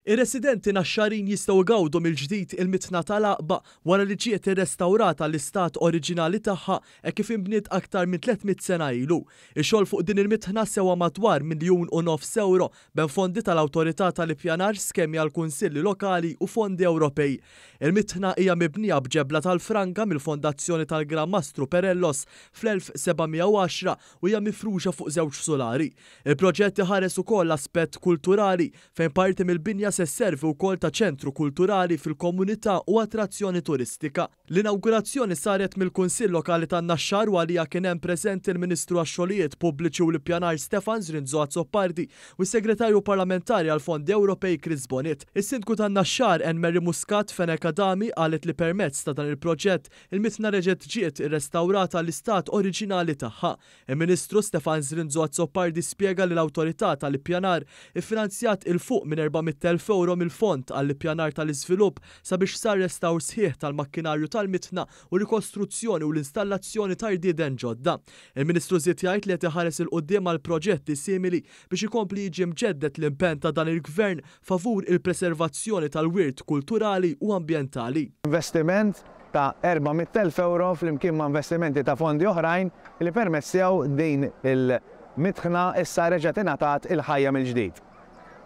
Ir-residenti Naxxarin jistgħu jgawdu mill-ġdid il-mitħna tal-Għaqba wara li ġiet irrestawrata għall-istat oriġinali tagħha hekk kif inbniet aktar minn 300 sena ilu. Ix-xogħol fuq din il-mitħna sewa madwar 1.5 miljun ewro bejn fondi tal-Awtorità tal-Ippjanar, skemi għall-kunsilli lokali u fondi Ewropej. Il-mitħna hija mibnija b'ġebla tal-franka mill-fondazzjoni tal-Gran Mastru Perellos fl-1710 u hija mifruxa fuq żewġ sulari. Il-proġett iħares ukoll aspett kulturali fejn parti mill-binja se sservi wkoll ta' ċentru kulturali fil-komunità u attrazzjoni turistika. L-inawgurazzjoni saret mill-Kunsill Lokali tan-Naxxar u għaliha kien hemm preżenti l-Ministru għax-Xogħlijiet Pubbliċi u l-Ippjanar Stefan Zrinzo Azzopardi u s-Segretarju Parlamentari għall-Fondi Ewropej Chris Bonett. Is-Sindku tan-Naxxar Anne Mary Muscat Fenech Adami qalet li permezz ta' dan il-proġett il-mitħna reġgħet ġiet irrestawrata għall-istat oriġinali tagħha. Il-Ministru Stefan Zrinzo Azzopardi spjega li l-Awtorità tal-Ippjanar iffinanzjat 'il fuq minn 400,000 ewro mill-Fond għall-Ippjanar tal-Iżvilupp sabiex sar restawr sħiħ tal-makkinarju tal-mitħna u rikostruzzjoni u l-installazzjoni ta' rdieden ġodda. Il-Ministru żied jgħid li qed iħares 'il quddiem għal proġetti simili biex ikompli jiġi mġedded l-impenn ta' dan il-Gvern favur il-preservazzjoni tal-wirt kulturali u ambjentali. Investiment ta' 400,000 ewro flimkien ma' investimenti ta' fondi oħrajn li permezz tiegħu din il-mitħna issa reġgħet ingħatat il-ħajja mill-ġdid.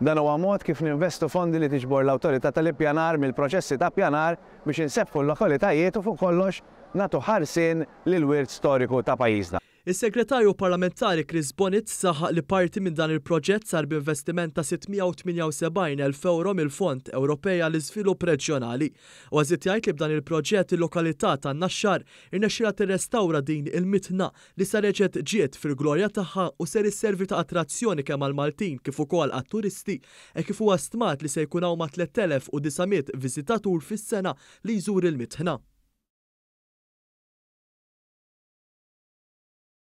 Dan huwa mod kif ninvestu fondi li tiġbor l-Awtorità tal-Ippjanar mill-proċessi ta' ppjanar biex insebbħu l-lokalitajiet u fuq kollox nagħtu ħarsien lill-wirt storiku ta' pajjiżna. Is-Segretarju Parlamentari Chris Bonett saħaq li parti minn dan il-proġett sar b'investiment ta' 678 elf ewro mill-Fond Ewropej għall-Iżvilupp Reġjonali. Huwa żied jgħid li b'dan il-proġett il-lokalità tan-Naxxar irnexxielha tirrestawra din il-mitħna li sa reġgħet ġiet fil-glorja tagħha u ser isservi ta' attrazzjoni kemm għall-Maltin kif ukoll għat-turisti hekk kif huwa stmat li se jkun hawn ma' 3,900 viżitatur fis-sena li jżur il-mitħna.